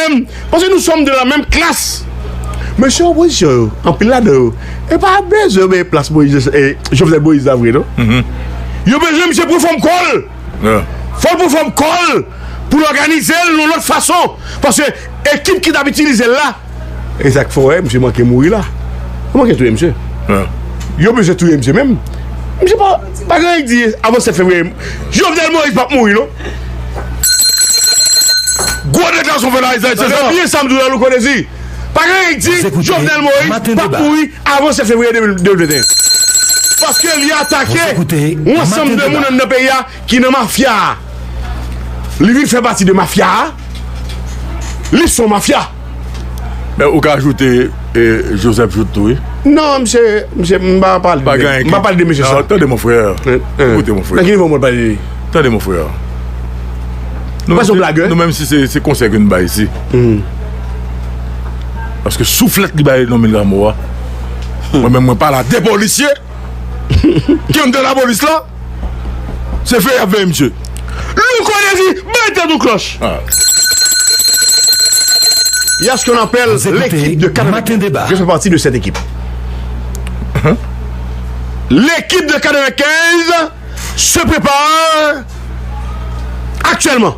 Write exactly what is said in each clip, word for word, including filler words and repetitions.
menm, paske nou sòm de la menm klas. Mesye opozisyon yo, anpil ladan yo, e pa bezwen yo bay plas Moïse, e, Jovenel Moïse la vre, non? Yo bezwen misye pou fòm kò l. Fò l pou fòm kò l pou l òganize l yon lòt fason. Paske ekip ki t ap itilize l la, e sa k fè w wè misye manke mouri la. Yo manke touye misye. Yo bezwen touye misye menm. Misye pa, pa gen anyen k di avan sèt fevriye. Jovenel Moïse p ap mouri, non. Gwo deklarasyon fè la, Isaac César. Tande byen sa m di w la, Louko Désir. Pa gen anyen k di Jovenel Moïse p ap mouri avan sèt fevriye de mil venteyen. Paske li atake yon ansanm de moun anndan peyi a ki nan mafya a. Li vin fè pati de mafya a. Li se yon mafya. Men ou ka ajoute, e, Joseph Jouthe tou, wi. Non, misye, misye, m pa pale de, m pa pale de mesye sa. Non, tande, mon frè. Koute, mon frè. Nan ki nivo mwen pale de li? Tande, mon frè. Nou menm si se, se konsèy ke n bay isi. Paske souflèt li bay non mil lanmò a. Mwen menm, mwen pale a de polisye ki anndan lapolis la. Se fè y ap veye misye. Louko Désir, bay tèt ou klòch. Il y a ce qu'on appelle l'équipe de quatre-vingt-quinze. Je fais partie de cette équipe. L'équipe de quatre-vingt-quinze se prépare actuellement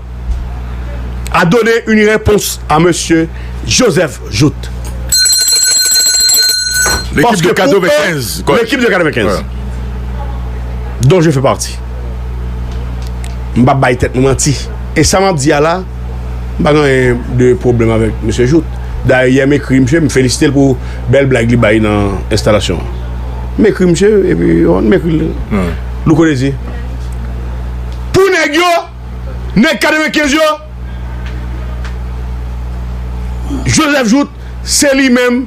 à donner une réponse à monsieur Joseph Jouthe. L'équipe de quatre-vingt-quinze, coach. L'équipe de quatre-vingt-quinze, dont je fais partie. M p ap bay tèt mwen manti. E sa m ap di a la, m pa gen anyen de pwoblèm avèk mesye Jouthe. Dayè, yè m ekri misye, m felisite l pou bèl blag li bay nan enstalasyon an. M ekri misye, epi, m ekri l. Louko Désir. Pou nèg yo, nèg katrevenkenz yo, Joseph Jouthe, se li menm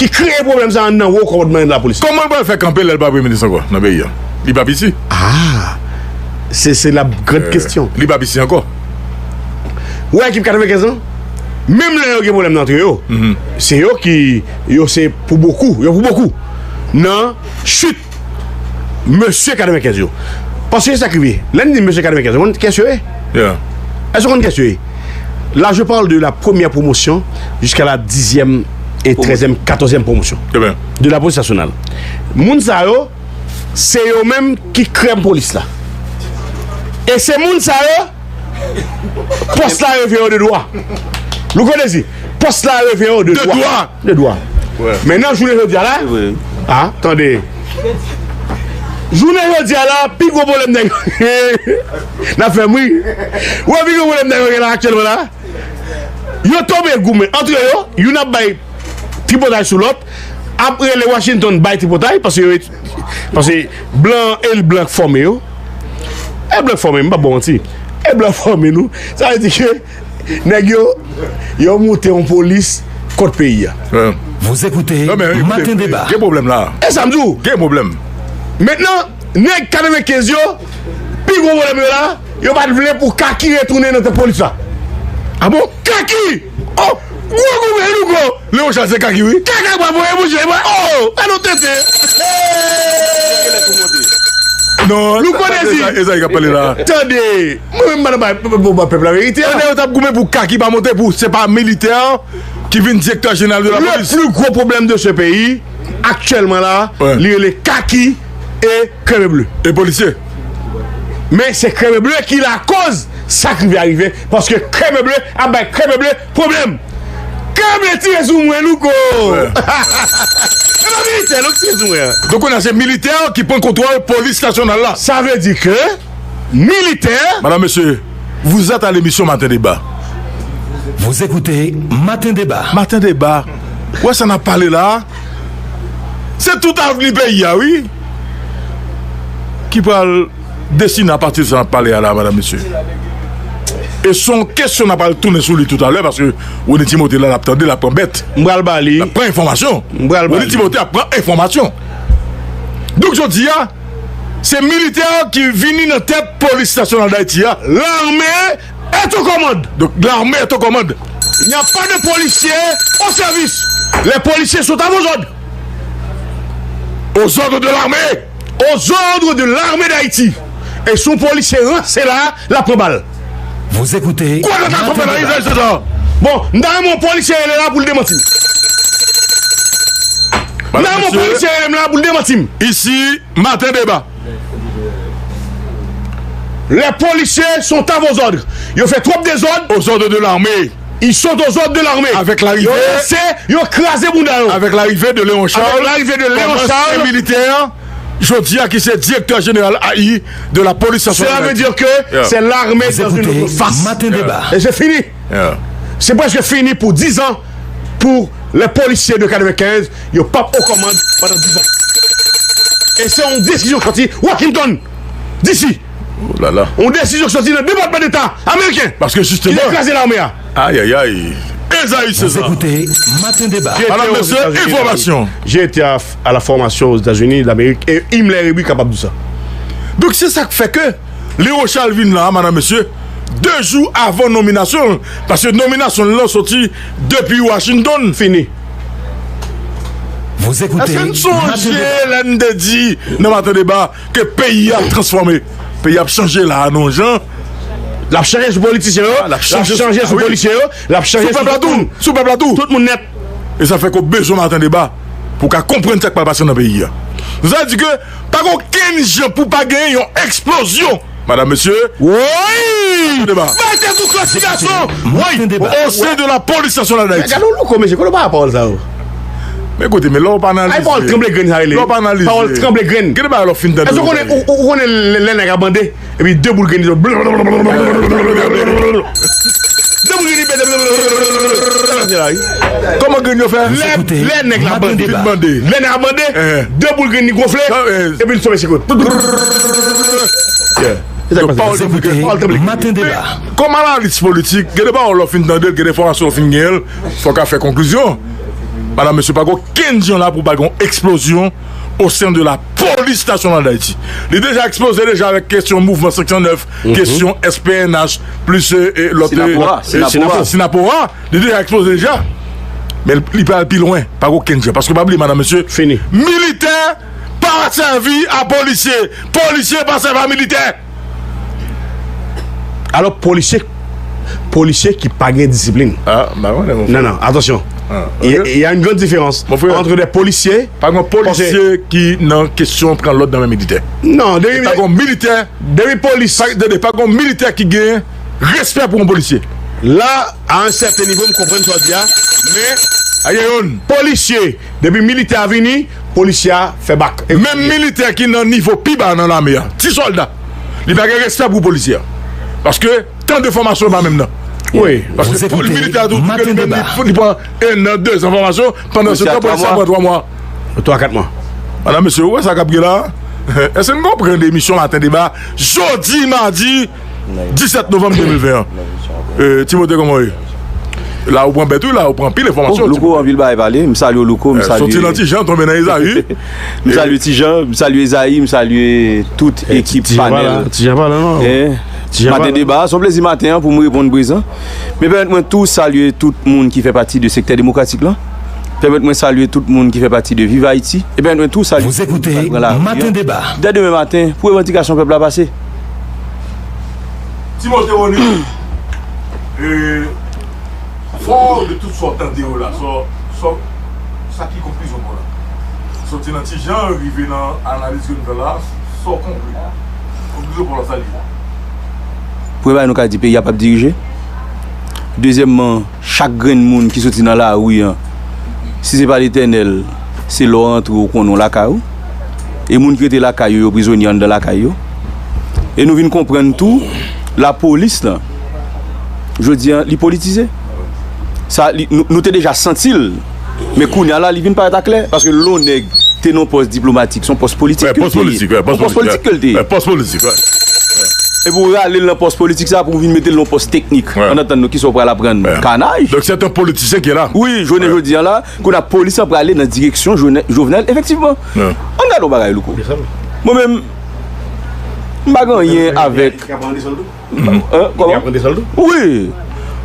ki kreye pwoblèm sa a anndan wo kòmandman lapolis. Kòman l pral fè kanpe lè l pa premye minis ankò nan peyi a? Li p ap isi. Ah, se, se la grande question. Li p ap isi ankò. Ou wè ekip katrevenkenz lan, menm lè yo gen pwoblèm nan antre yo, se yo ki, yo se pou bokou, yo pou bokou. Nan chit mesye katrevenkenz yo. Paske se sa k rive. Lè n di mesye katrevenkenz, ou konn kiyès yo ye? Èske ou konn kiyès yo ye? Là, je parle de la première promotion jusqu'à la dixième et treizième, quatorzième promotion de la police nationale. Moun sa yo, se yo menm ki krèm polis la. E se moun sa yo, pòs la revyen yo de dwa. Louko Désir, pòs la revyen yo de dwa. De dwa. Men nan jounen jodi a la, a, tande. Jounen jodi a la, pi gwo pwoblèm nèg yo gen, n ap fè m ri. Ou wè pi gwo pwoblèm nèg yo gen la aktyèlman la? Yo tonbe goumen antre yo, youn ap bay tripotay sou lòt, ap rele Washington bay tripotay, paske yo, paske blan e blan k fòme yo. E blan k fòme, m p ap ba w manti. E blan k fòme nou. Sa vle di ke nèg yo, yo moute yon polis kont peyi a. Vous écoutez Matin Débat. Gen pwoblèm la. E sa m di w. Gen pwoblèm. Mentnan, nèg katrevenkenz yo, pi gwo pwoblèm yo la, yo pa t vle pou Kaki retounen nan tèt polis la. Ah bon? Kaki! Oh! Gwo goumen Louko! Leon Charles se Kaki, wi. Kaka pa voye mouche, mwen. Oh! Alon tete! Non, Louko Désir. E sa, e sa, e sa, pale la. Tande, mwen menm, m pa nan bay pèp la verite. Tande, yo t ap goumen pou Kaki pa monte pou, se pa militè ki vin direktè jeneral de la polis. Le plus gros problème de ce pays, aktyèlman la, li rele Kaki e Krèm e Ble. E polisye. Men se Krèm e Ble ki lakoz sa k rive a rive, paske Krèm e Ble ap bay Krèm e Ble pwoblèm. Krèm e Ble tire sou mwen, Louko. E pa militè, non, k tire sou mwen an. Donk, kounye a, se militè ki pran kontwòl polis nasyonal la. Sa vle di ke militè. Madame, Monsieur, vous êtes à l'émission Matin Débat. Vous écoutez Matin Débat. Matin Débat. Ou wè sa n ap pale la? Se tout avni peyi a, wi. Ki pral desine apati de sa n ap pale a la, madam, mesye. E se yon kesyon n ap al tounen sou li toutalè, paske Rony Timothée la, l ap tande, l ap pran bèt. M pral ba li. L ap pran enfòmasyon. M pral ba li. Rony Timothée ap pran enfòmasyon. Donk, jodi a, se militè ki vini nan tèt polis nasyonal Dayiti a. L'armée est aux commandes. Donc, l'armée est aux commandes. Il n'y a pas de policiers au service. Les policiers sont à vos ordres. Aux ordres de l'armée. Aux ordres de l'armée d'Haïti. E si yon polisye ranse la, l ap pran bal. Vous écoutez Matin Débat. Bon, m ta renmen yon polisye rele la pou l demanti m. M ta renmen yon polisye rele m la pou l demanti m. Isi, Maten Deba. Les policiers sont à vos ordres. Yo fè twòp dezòd. Aux ordres de l'armée. Ils sont aux ordres de l'armée. Avec l'arrivée Yo lese, yo kraze bounda yo. Avec l'arrivée de Léon Charles. Avec l'arrivée de Léon Charles. Jodi a ki se direktè jeneral A I de la police nationale. Cela veut dire que c'est l'armée dans une autre face. Maten Deba. E se fini. Se prèske fini pou dizan pou les policiers de katrèvenkenz, yo p ap o kòmand pandan dizan. E se yon desizyon k sòti Washington, D C. Yon desizyon k sòti nan Depatman Deta ameriken ki te kraze lame a. Ayayay. Ezayi Seza. Maten Deba. Madan, mesye, enfòmasyon. J'étais à, à la formation aux États-Unis d'Amérique et Himmler, wi, kapab di sa. Donk, se sa k fè ke Léon Charles vin la, madan, mesye, de jou avan nominasyon l, paske nominasyon l lan sòti depi Washington. Fini. Èske n sonje lè n te di nan Maten Deba ke peyi a ap transfòme? Peyi a ap chanje la a, non, Jan? L ap chanje sou politisyen yo, l ap chanje sou polisye yo, l ap chanje sou tout moun. Sou pèp la tou. Tout moun nèt. E sa fè ke w bezwen Maten Deba pou w ka konprann sa k pral pase nan peyi a. Sa vle di ke pa gen okenn jan pou pa genyen yon eksplozyon, madan, mesye. Woy! Maten Deba. Bay tèt ou klòchi, gason! Woy! Au sein de la police nationale d'Haïti. Gade yon louko, mesye, kote w pa pawòl sa yo? Men koute, men lè w pa analize. Ay, pawòl tranble grenn sa rele. Lè w pa analize. Pawòl tranble grenn. Gade bagay lè w fin tande. Èske w konnen, ou, ou konnen lè, lè nèg a bande? Epi de boul grenn li sot. De boul grenn li pete. Kòman grenn yo fè? Lè, lè nèg la bande. Lè nèg la bande, de boul grenn li gonfle, epi li sot mesye kote. Pawòl tranble grenn. Maten Deba. Kòm analis politik, gen de pawòl lè w fin tande l, gen de enfòmasyon w fin genyen l, fò w ka fè konklizyon. Madan, mesye, pa gen okenn jan la pou pa gen yon eksplozyon au sein de la police nationale d'Haïti. Li deja eksploze deja avèk kesyon mouvman senk san nèf, kesyon S P N H, plis, e, e, lòt, e, Sinapora, e, Sinapora. Sinapora. Li deja eksploze deja. Men li pral pi lwen, pa gen okenn jan. Paske pa bliye, madan, mesye, militè pa sèvi a polisye. Polisye pa sèvi a militè. Alò, polisye, polisye ki pa gen disiplin. Ah, m pa konnen, mon frè. Non, non, atansyon. Ah, ok. Il y a une grande différence entre des policiers. Pa gen polisye ki nan kesyon pran lòd nan men militè. Non, depi pa gen militè. Depi polis. Pa, tande, pa gen militè ki gen respè pou yon polisye. La, à un certain niveau, m konprann sa w di a, men, a gen youn. Polisye, depi militè a vini, polisye a fè bak. Menm militè ki nan nivo pi ba nan lame a, ti sòlda, li pa gen respè pou polisye a. Paske tan de fòmasyon pa menm nan. Wi. Paske pou militè a tou, li, li pran ennan, dezan fòmasyon, pandan se tan polisye a pran twa mwa. Twa, kat mwa. Madan, mesye, ou wè sa k ap gen la? Èske n konprann emisyon Maten Deba jodi madi disèt novanm de mil ven an? Eh, Timote, kòman w ye? La ou pran bèt, wi, la ou pran pil enfòmasyon. Louko, anpil bagay pale. M salye w, Louko, m salye. Soti nan Ti Jan, tonbe nan Ezayi. M salye Ti Jan, m salye Ezayi, m salye tout ekip panèl. Ti Jan pa la, non. Maten Deba, se yon plezi maten an pou m reponn prezan. Men pèmèt mwen tou salye tout moun ki fè pati de sektè demokratik lan. Pèmèt mwen salye tout moun ki fè pati de Viv Ayiti. E pèmèt mwen tou salye tout moun ki pral pran lari an dè demen maten pou revandikasyon pèp la pase. Timote Rony, e, fò de tout sa w tande yo la, sa, sa, sa ki konklizyon pa w la? Soti nan Ti Jan, rive nan analiz ke nou fè la, sa w konkli? Konklizyon pa w la, sa l ye? Premye bagay nou ka di, peyi a p ap dirije. Dezyèmman, chak grenn moun ki soti nan lari an, si se pa Letènèl, se lè w rantre ou konnen w lakay ou. E moun ki rete lakay yo, yo prizonye anndan lakay yo. E nou vin konprann tou, lapolis lan, jodi an, li politize. Sa, li, nou, nou te deja santi l, men kounye a la, li vin parèt aklè, paske lè yon nèg te nan yon pòs diplomatik, se yon pòs politik ke l te ye. Yon pòs politik ke l te ye. Pòs politik, wi. E pou w rale l nan pòs politik sa, pou w vin mete l nan yon pòs teknik. Ann antann nou, kisa w pral aprann? Kanaj? Donc, c'est un politicien qui est là. Wi, jounen jodi an la, kounye a polis lan prale nan direksyon Jone-, Jovenel, efektivman. Ann gade yon bagay, Louko. Mwen menm, m pa gen anyen avèk Hein, kòman? Li te ka pran de sòl tou? Wi.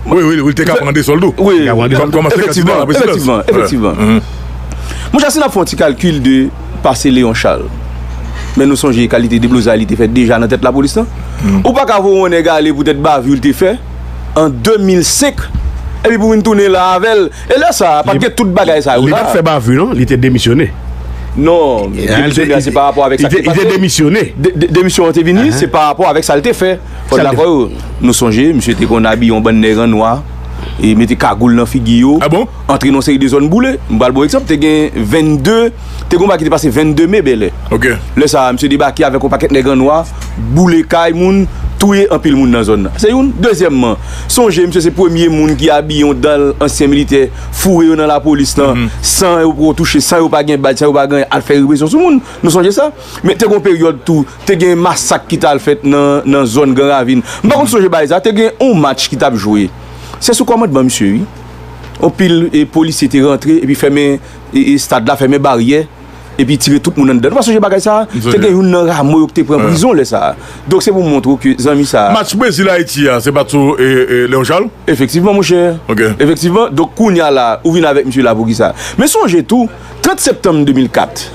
Wi, wi, wi, li te ka pran de sòl tou. Wi. Kòm, kòm sekretè de la présidence. Efektivman, efektivman, efektivman. Monchè, si n ap fè yon ti kalkil de pase Léon Charles, men nou sonje kalite deblozay li te fè deja nan tèt lapolis lan. Ou pa ka voye yon nèg ale poutèt bavure li te fè an de mil senk, epi pou vin tounen la avè l. E lè sa a, pa t gen tout bagay sa yo la. Li pa t fè bavure, non, li te demisyone. Non, demisyone a, se pa rapò avèk sa ki te pase. Li te demisyone. De- de- Demisyon an te vini, se pa rapò avèk sa l te fè. Fò n dakò yo. Nou sonje, misye te konn abiye yon bann nèg an nwa, e mete kagoul nan figi yo, antre nan yon seri de zòn boule. M pral ba w egzanp, te gen vennde, te gen yon bagay ki te pase vennde me Bèlè. Lè sa a, misye debake avèk yon pakèt nèg an nwa, boule kay moun, touye anpil moun nan zòn nan. Se youn. Dezyèmman, sonje, misye se premye moun ki abiye yon dan ansyen militè, foure yo nan lapolis lan, san yo poko touche, san yo pa gen badj, san yo pa gen anyen, al fè represyon sou moun. Nou sonje sa? Men te gen yon peryòd tou, te gen masak ki t al fèt nan, nan zòn Gran Ravin. M pa konn sonje bagay sa, te gen yon match ki t ap jwe. Se sou kòmandman misye, wi. Yon pil e, polisye te rantre epi fèmen e, e, stad la, fèmen baryè, epi tire tout moun anndan. Nou pa sonje bagay sa a? Te gen youn nan Rameau yo ki te pran prizon lè sa a. Donk se pou m montre w ke zanmi sa a. Match Brezil Ayiti a, se pa t sou e, e, Léon Charles? Efektivman, monchè. Efektivman. Donk kounye a la, ou vin avèk misye la pou kisa? Men sonje tou, trant septanm de mil kat,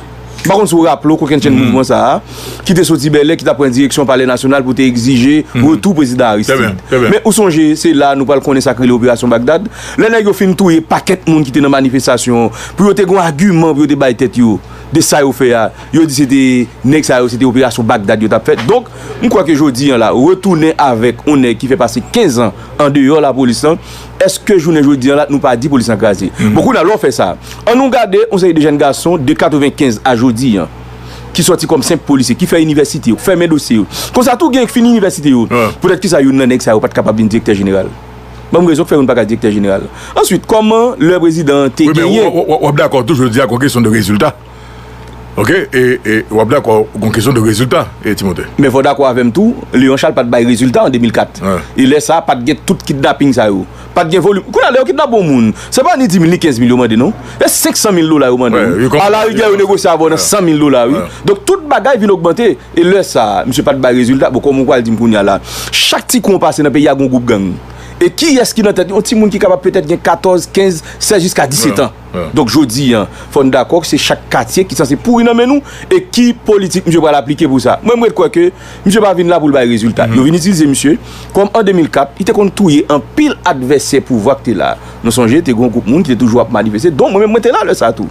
m pa konn si w raple w kokennchenn mouvman sa a, ki te soti Bèlè, ki t ap pran direksyon Palè Nasyonal pou te egzije retou prezidan Aristide. Men ou sonje, se la nou pral konnen sa k rele Operasyon Bagdad. Lè nèg yo fin touye pakèt moun ki te nan manifestasyon an, pou yo te gen yon agiman pou yo te bay tèt yo de sa yo fè a, yo di se te nèg sa yo, se te Operasyon Bagdad yo t ap fè. Donk, m kwè ke jodi a la, retounen avèk yon nèg ki fè pase kenz an andeyò lapolis lan, èske jounen jodi a la, nou pa di polis lan kraze? Bon, kounye a, lè w fè sa, ann nou gade yon seri de jèn gason de katrevenkenz a jodi a, ki sòti kòm senp polisye, ki fè inivèsite yo, fèmen dosye yo. Konsa tou, gen k fin inivèsite yo. Poutèt kisa youn nan nèg sa yo pa t kapab vin direktè jeneral? Ban m rezon k fè youn pa ka direktè jeneral. Answit, kòman lè prezidan an te genyen. Wi, men w ap dakò tou jodi a, gon kesyon de rezilta. Oke, e, e w ap dakò, gon kesyon de rezilta, e Timote. Men fò w dakò avè m tou, Léon Charles pa t bay rezilta an de mil kat. E lè sa a, pa t gen tout kidnaping sa yo. Pa t gen volim. Kounye a, lè yo kidnape yon moun, se pa ni dis mil, ni kenz mil yo mande, non. E senk san mil dola yo mande, wi. Alarigè, yo negosye avè w nan san mil dola, wi. Donk, tout bagay vin ogmante. E lè sa a, misye pa t bay rezilta. Bon, kòman w pral di m kounye a la, chak ti kou w pase nan peyi a, gon gwoup gang. E kiyès ki nan tèt? Yon timoun ki kapab petèt gen katòz, kenz, sèz, jiska disèt an. Donk, jodi a, fò n dakò ke se chak katye ki sanse pouri nan men nou e ki politik misye pral aplike pou sa. Mwen, m ret kwè ke misye pa vin la pou l bay rezilta. Yo vin itilize misye kòm an de mil kat, li te konn touye anpil advèsè pouvwa k te la. Nou sonje, te gen yon gwoup moun ki te toujou ap manifeste, donk mwen menm, mwen te la lè sa a tou.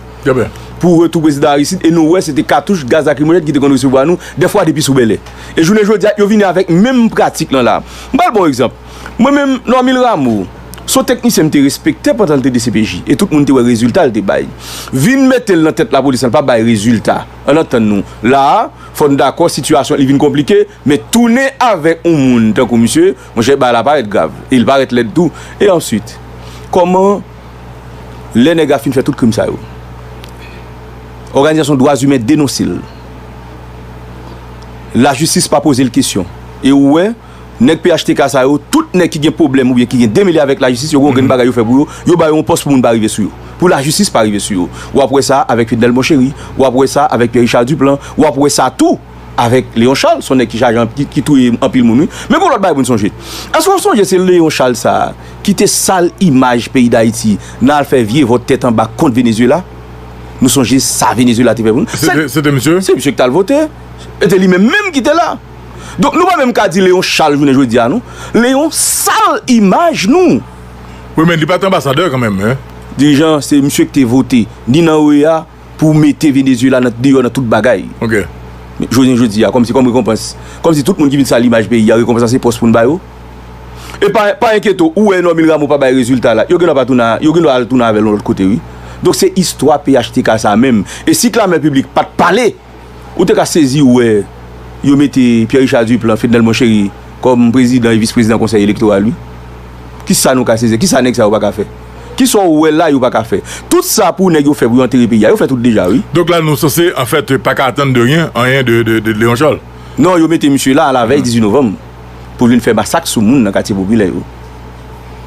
Pou retou prezidan Aristide, e nou wè se te katouch, gaz lakrimojèn ki te konn resevwa nou, dèfwa depi sou Bèlè. E jounen jodi a, yo vini avèk menm pratik lan la. M pral ba w egzanp. Mwen menm, Normil Rameau, se yon teknisyen m te respekte pandan l te D C P J, e tout moun te wè rezilta l te bay. Vin mete l nan tèt lapolis lan, l pa bay rezilta. Ann antann nou. La a, fò n dakò, sitiyasyon li vin konplike, men tounen avèk yon moun tankou misye, monchè, bagay la parèt grav. E l parèt lèd tou. E answit, kòman, lè nèg la fin fè tout krim sa yo, òganizasyon dwa imen denonse l, lajistis pa poze l kesyon. E ou wè, nèg P H T K sa yo, tout nèg ki gen pwoblèm oubyen ki gen demele avèk lajistis, yo gen yon grenn bagay yo fè pou yo, yo ba yo yon pòs pou moun pa rive sou yo. Pou lajistis pa rive sou yo. W ap wè sa avèk Fednel Monchéry, w ap wè sa avèk Pierre Richard Duplan, w ap wè sa tou avèk Léon Charles, se yon nèg ki chaje anp-, ki, ki touye anpil moun, wi. Men gon lòt bagay pou n sonje. Èske w sonje se Léon Charles sa a ki te sal imaj peyi Dayiti nan al fè vye vòt tèt anba kont Venezuela? Nou sonje sa Venezuela te fè pou nou. Se te, se te misye? Se misye ki t al vote. E te li menm menm ki te la. Donk, nou pa menm ka di Léon Charles jounen jodi a, non. Léon sal imaj nou. Wi, men li pa t anbasadè kanmenm, en. Dirijan, se misye ki te vote, ni nan OEA, pou mete Venezuela nan, deyò nan tout bagay. Jounen jodi a, kòmsi kòm rekonpans, kòmsi tout moun ki vin sal imaj peyi a, rekonpans lan se pòs pou n ba yo. E pa, pa enkyete w, ou wè Normil Rameau pa bay rezilta la, yo gendwa pa tounen, yo gendwa al tounen avè l yon lòt kote, wi. Donk, se istwa P H T K sa menm. E si Klamè Piblik pa t pale, ou te ka sezi wè yo mete Pierre Richard Duplan, Fednel Monchéry kòm prezidan e vis prezidan Konsèy Elektoral, wi. Kisa nou ka sezi? Kisa nèg sa yo pa ka fè? Kisa w wè la yo pa ka fè? Tout sa pou nèg yo fè pou yo antere peyi a, yo fè tout deja, wi. Donk la, nou sanse, anfèt, pa ka atann de ryen, anyen de, de, de Léon Charles. Non, yo mete misye la alavèy dizuit novanm pou l vin fè masak sou moun nan katye popilè yo.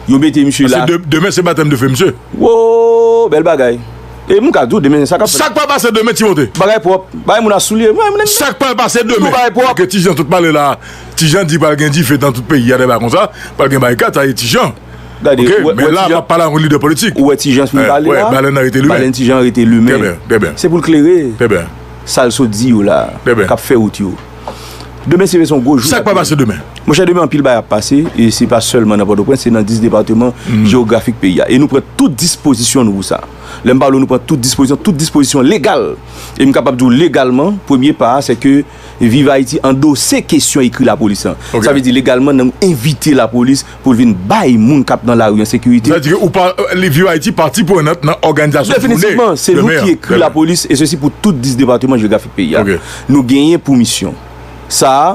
Yo mete misye la. Paske de-, demen se batèm de fe, misye. Wo, bèl bagay. E m ka di w, demen, sa k ap fèt. Sa k pral pase demen, Timote? Bagay pwòp. Bagay moun ap soulye. Mwen, mwen, sa k pral pase demen? Bagay pwòp. Ke Ti Jan tout pale la. Ti Jan di pral gen dife nan tout peyi a, de bagay konsa. Pral gen barikad, sa e Ti Jan. Gade, oke, ou wè, men la, m ap pale ak yon lidè politik. Ou wè Ti Jan fin pale la? Balèn nan rete limen. Balèn Ti Jan rete limen. Trè byen, trè byen. Se pou l klere. Trè byen. Sa l sot di yo la, k ap fè wout yo. Demen se, se yon gwo jou. Sa k pral pase demen? Monchè, demen anpil bagay ap pase, e se pa sèlman nan Pòtoprens, se nan dis depatman jewografik peyi a. E nou pran tout dispozisyon nou pou sa. Lè m pale w, nou pran tout dispozisyon, tout dispozisyon legal. E m kapab di w legalman, premye pa a, se ke Viv Ayiti andose kesyon ekri lapolis lan. Ok. Sa vle di legalman, nou envite lapolis pou l vin bay moun k ap nan lari an sekirite. Sa vle di ke ou pa, euh, Viv Ayiti pati prenant nan òganizasyon jounen demen an. Definitivman, se nou ki ekri lapolis, e sesi pou tout dis depatman jewografik peyi a. Ok. Nou genyen pou misyon sa a,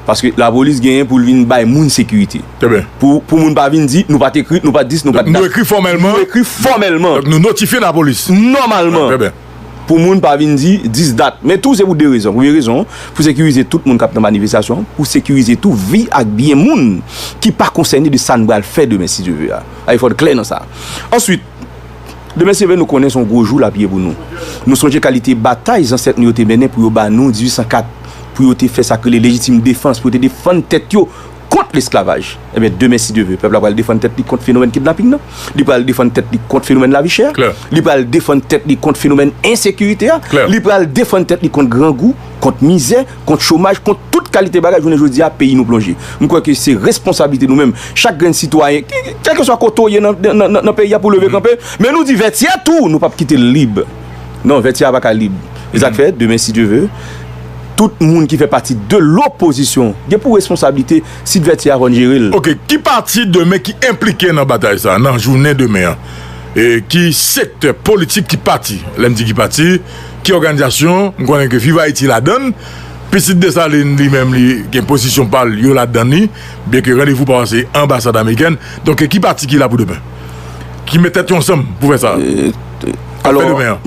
paske lapolis genyen pou l vin bay moun sekirite. Trè byen. Pou, pou moun pa vin di, nou pa t ekri, nou pa t dis, nou pa t dat. Nou ekri fòmèlman. Nou ekri fòmèlman. Donk, nou notifye lapolis. Nòmalman. Trè byen. Pou moun pa vin di dis dat. Men tou, se pou de rezon. Premye rezon, pou sekirize tout moun k ap nan manifestasyon, pou sekirize tou vi ak byen moun ki pa konsène de sa n pral fè demen, si Dye ve a. Ay, fò n klè nan sa. Answit, demen, se vre, nou konnen se yon gwo jou l ap ye pou nou. Nou sonje kalite batay zansèt nou yo te mennen pou yo ba nou dizuit san kat, pou yo te fè sa k rele lejitim defans, pou yo te defann tèt yo kont lesklavaj. Ebyen, demen, si Dye ve, pèp la pral defann tèt li kont fenomèn kidnaping nan. Li pral defann tèt li kont fenomèn lavi chè a. Klè. Li pral defann tèt li kont fenomèn ensekirite a. Klè. Li pral defann tèt li kont grangou, kont mizè, kont chomaj, kont tout kalite bagay jounen jodi a peyi nou plonje. M kwè ke se responsablite nou menm, chak grenn sitwayen, ki- kèlkeswa kote w ye nan, nan, nan, nan peyi a pou leve kanpe. Men nou di Vètyè tou, nou p ap kite l lib. Non, Vètyè a pa ka lib. E sa k fè, demen, si Dye ve, tout moun ki fè pati de lopozisyon gen pou responsablite si Vètyè a fò n jere l. Ok, ki pati demen ki enplike nan batay sa, nan jounen demen an? E ki sektè politik ki pati? Lè m di ki pati, ki òganizasyon? M konnen ke Viv Ayiti ladan l. Pitit Desalin li menm li gen pozisyon pa l, yo ladan li, byenke randevou pa w se anbasad amerikèn. Donk, ki pati ki la pou demen? Ki met tèt yo ansanm pou fè sa? Alò,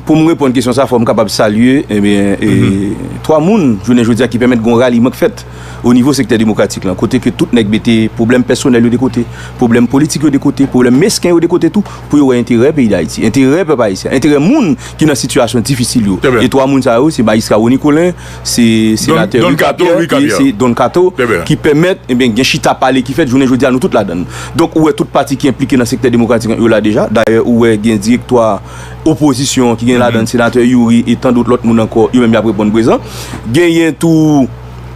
pou m reponn kesyon sa, fò m kapab salye, ebyen, e, twa moun, jounen jodi a, ki pèmèt gen yon raliman k fèt o nivo sektè demokratik lan, kote ke tout nèg mete pwoblèm pèsonèl yo de kote, pwoblèm politik yo de kote, pwoblèm mesken yo de kote tou, pou yo wè enterè peyi Dayiti, enterè pèp ayisyen, enterè moun ki nan sitiyasyon difisil yo. Trè byen. E twa moun sa yo, se majistra Rony Colin, se senatè Ricard Pierre, e se Don Kato ki pèmèt, ebyen, gen chita pale ki fèt jounen jodi a, nou tout ladan l. Donk, ou wè tout pati ki enplike nan sektè demokratik yo la deja. Dayè, ou wè gen direktwa opozisyon ki gen ladan l senatè Youri e tandot lòt moun ankò, yo menm y ap reponn prezan. Genyen tou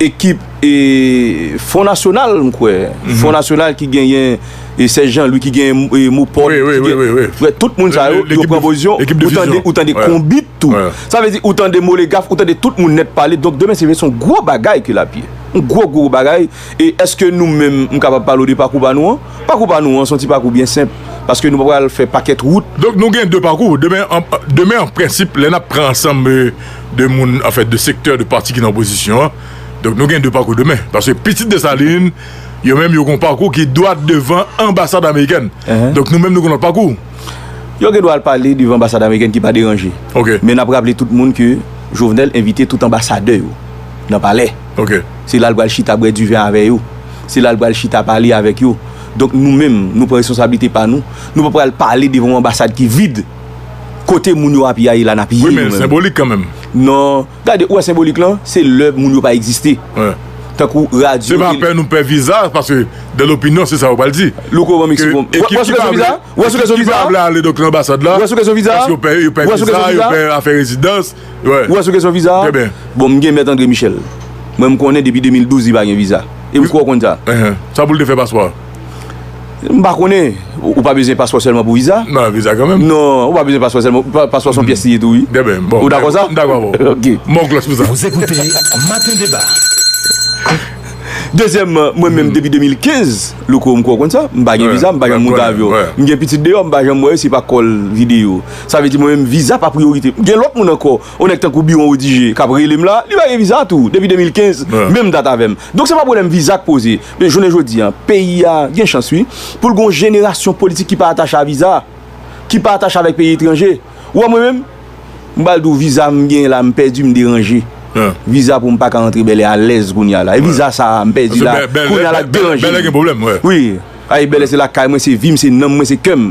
ekip, e, Fon Nasyonal, m kwè. Fon Nasyonal ki genyen, e, Serge Jean Louis ki genyen, e, Mopòd, wi, wi, wi, wi, wi. Frè, tout moun sa yo, yo pran pozisyon, ou tande, ou tande konbit tou. Sa vle di, ou tande Molegaf, ou tande tout moun nèt pale. Donk, demen, se vre, se yon gwo bagay ke l ap ye. Yon gwo, gwo bagay. E èske nou menm, m kapab pale w de pakou pa nou an? Pakou pa nou an, se yon ti pakou byen senp. Paske nou pa pral fè pakèt wout. Donk, nou gen de pakou. Demen, an, demen, an prensip, lè n ap pran ansanm, e, de moun, anfèt, de sektè, de pati ki nan opozisyon an, donk, nou gen de pakou demen. Paske pitit Desalin, yo menm, yo gen yon pakou ki dwat devan anbasad amerikèn. Donk, nou menm, nou gen lòt pakou. Yo gen dwa al pale devan anbasad amerikèn ki pa deranje. Ok. Men n ap raple tout moun ke Jovenel envite tout anbasadè yo nan palè. Ok. Se la l pral chita bwè diven avè yo. Se la l pral chita pale avèk yo. Donk, nou menm, nou pran responsablite pa nou. Nou pa pral pale devan yon anbasad ki vid. Kote moun yo ap ye a, e la n ap ye nou menm. Wi, men senbolik kanmenm. Non. Gade, ou wè senbolik lan, se lè moun yo pa egziste. Tankou radyo, tele. Se pa pè nou pè viza, paske dans l'opinion, se sa yo pral di. Louko, ban m eksplike w. Ou wè sou kesyon viza? Ou wè sou kesyon viza? Ekip ki pa vle ale, donk, nan anbasad la, paske yo pè, yo pè viza, yo pè afè rezidans. Ou wè sou kesyon viza? Trè byen. Bon, m gen Mèt André Michel. Mwen, m konnen depi de mil douz, li pa gen viza. E m kwè w konn sa. Sa pou l te fè paspò a? M pa konnen. Ou, ou pa bezwen paspò sèlman pou viza? Non, viza kanmenm. Non, ou pa bezwen paspò sèlman. Pa-, paspò se yon pyès li ye tou, wi. Trè byen, bon. Ou dakò sa? M dakò avè w. Ok. Bon, klòs pou sa. Vous écoutez Matin Débat. Dezyèm, mwen menm, depi de mil kenz, Louko, m kwè w konn sa, m pa gen viza, m pa janm monte avyon. M gen pitit deyò, m pa janm wè yo, se pa kòl videyo. Sa vle di, mwen menm, viza pa priyorite m. Gen lòt moun ankò, yon nèg tankou Biron Odigé, k ap rele m la, li pa gen viza tou, depi de mil kenz, menm dat avè m. Donk, se pa pwoblèm viza k poze. Men jounen jodi a, peyi a gen chans, wi, pou l gen yon jenerasyon politik ki pa atache a viza, ki pa atache avèk peyi etranje. Ou wè mwen menm, m pral di w viza m genyen la, m pèdi, m deranje. Viza pou m pa ka rantre Bèlè alèz kounye a la. E viza sa a, m pèdi la, kounye a la k deranje m. Bèlè gen pwoblèm, wi. Wi. Ay, Bèlè se lakay mwen, se vi m, se nanm mwen, se kè m.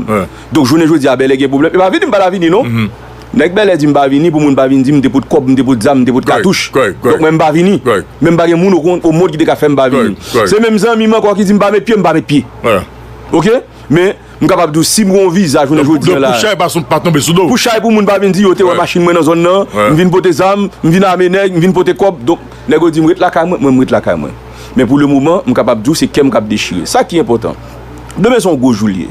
Donk, jounen jodi a, Bèlè gen pwoblèm. E pa vini m pa ta vini, non. Nèg Bèlè di m pa vini pou moun pa vin di m te pot kòb, m te pot zam, m te pot katouch. Donk, mwen, m pa vini. Men m pa gen moun o, o mond ki te ka fè m pa vini. Se menm zanmi m ankò ki di m pa met pye, m pa met pye. Ok? Men, M kapab di w, si m gen yon viza jounen jodi a la, pou chay pa tonbe sou do. Pou chay, pou moun pa vin di yo te wè machin mwen nan zòn nan, m vin pote zam, m vin ame nèg, m vin pote kòb. Donk, nèg yo di m ret lakay mwen, mwen m ret lakay mwen. Men pou le moman, m kapab di w se kè m k ap dechire. Sa ki enpòtan. Demen se yon gwo jou l ye.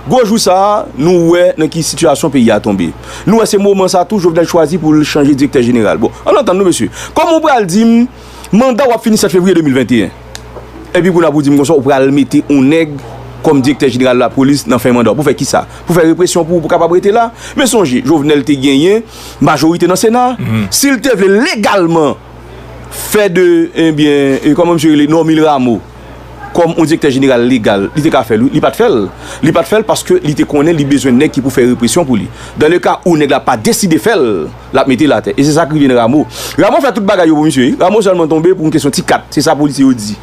Gwo jou sa a, nou wè nan ki sitiyasyon peyi a tonbe. Nou wè se moman sa a tou Jovenel chwazi pou l chanje direktè jeneral. Bon, ann antann nou, mesye. Kòman w pral di m manda w ap fini sèt fevriye de mil venteyen? Epi kounye a pou di m konsa, ou pral mete yon nèg kòm direktè jeneral lapolis nan fen manda w. Pou fè kisa? Pou fè represyon pou ou, pou w kapab rete la? Men sonje, Jovenel te genyen majorite nan Sena. Si l te vle legalman fè de, ebyen, e, kòman misye rele, Normil Rameau kòm yon direktè jeneral legal, li te ka fè l, wi. Li pa t fè l. Li pa t fè l paske li te konnen li bezwen nèg ki pou fè represyon pou li. Dan le ka ou nèg la pa deside fè l, l ap mete l atè. E se sa k rive nan Rameau. Rameau fè tout bagay yo pou misye, wi. Rameau sèlman tonbe pou yon kesyon ti kat. Se sa polisye yo di.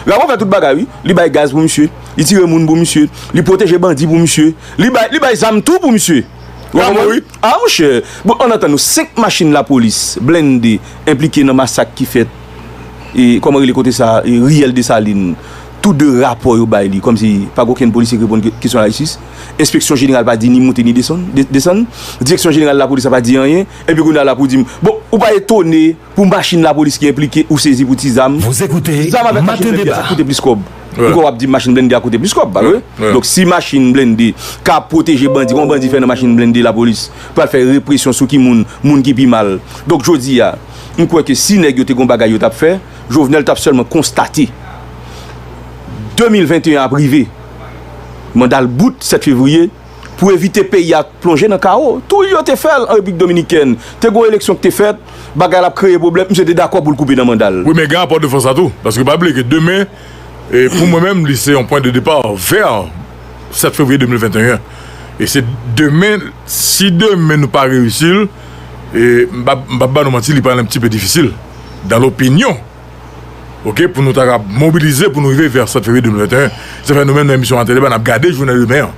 Rameau fè tout bagay, wi. Li bay gaz pou misye. Li tire moun pou misye. Li pwoteje bandi pou misye. Li bay, li bay zam tou pou misye. Ou konprann? Ah, monchè. Bon, ann antann nou, senk machin lapolis blende enplike nan masak ki fèt, e, kòman rele kote sa, e, Riyèl Desalin. Tou de rapò yo bay li, kòmsi pa gen okenn polisye ki reponn ke-, kesyon lajistis. Enspeksyon jeneral pa di ni moute ni desann, de-, desann. Direksyon jeneral lapolis la pa di anyen. Epi kounye a la pou di m, bon, ou pa etone pou machin lapolis ki enplike ou sezi pou ti zam. Zam avèk machin blende a sa koute plis kòb. Ou kwè w ap di machin blende a koute plis kòb, pa vre? Donk, si machin blende ka pwoteje bandi, kòman bandi fè nan machin blende lapolis pral fè represyon sou ki moun, moun ki pi mal? Donk, jodi a, m kwè ke si nèg yo te gen yon bagay yo t ap fè, Jovenel t ap sèlman konstate de mil venteyen ap rive. Manda l bout sèt fevriye, pou evite peyi a plonje nan kawo. Tou yo te fè l an Repiblik Dominikèn. Te gen yon eleksyon ki te fèt, bagay la ap kreye pwoblèm, misye te dakò pou l koupe nan manda l. Wi, men gen rapò de fòs la tou. Paske pa bliye ke demen, e, pou mwen menm, li se yon pwen de depa vè sèt fevriye de mil venteyen. E se demen, si demen nou pa reyisi l, e, m p ap, m p ap ba nou manti, li pral un petit peu difisil. Dan lopinyon, oke, pou nou ta kab mobilize pou nou rive vè sèt fevriye de mil venteyen. Se fè nou menm nan emisyon Maten Deba, n ap gade jounen demen an.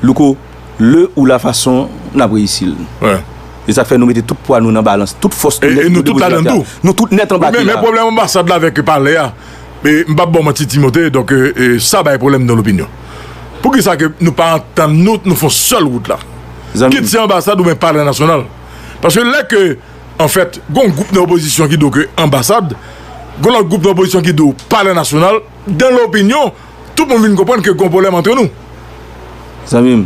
Louko, le ou la fason n ap reyisi l. E sa k fè nou mete tout pwa nou nan balans, tout fòs nou nèt, nou tout ladann tou. Nou tout nèt anba pye a. Men pwoblèm anbasad la avèk palè a, e, m p ap ba w manti, Timote, donk, e, e, sa bay pwoblèm nan lopinyon. Poukisa ke nou pa antann nou, nou fè yon sèl wout la? Kit se anbasad oubyen palè nasyonal. Paske lè ke Anfèt, gon gwoup nan opozisyon ki di w ke anbasad, gon lòt gwoup nan opozisyon ki di w palè nasyonal, dan lopinyon, tout moun vin konprann ke gon pwoblèm antre nou. Zanmi m,